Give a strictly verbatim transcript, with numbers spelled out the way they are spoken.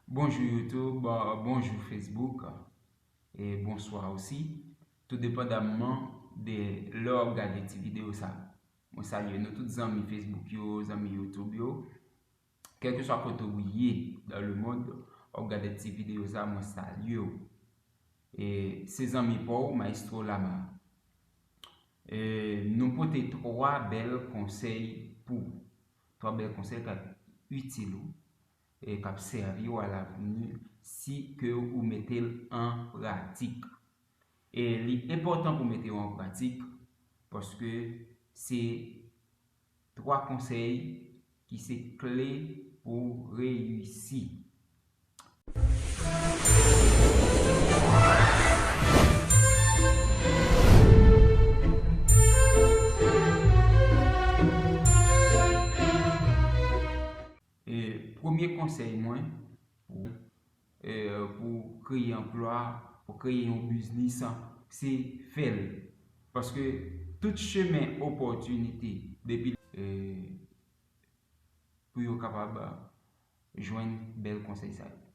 Bonjou YouTube, euh, bonjou Facebook, e bonswa osi, tou depandamman de lè w ap gade ti videyo sa. Mwen salye nou tout, zanmi Facebook yo, zanmi YouTube yo. Kèlkeswa kote w ye dans le monde, w ap gade ti videyo sa, mwen salye w. E se zanmi pa w, Maestro Lama. E nou pote twa bèl konsèy pou ou. Twa bèl konsèy k ap itil ou e k ap sèvi w alavni si ke ou mete l an pratik. E li enpòtan pou mete yo an pratik, paske se twa konsèy ki se kle pou reyisi. E premye konsèy mwen pou, e, pou kreye anplwa, pou kreye yon biznis, se fè l. Paske tout chemen opòtinite, depi, e, pou yo kapab jwenn bèl konsèy sa yo.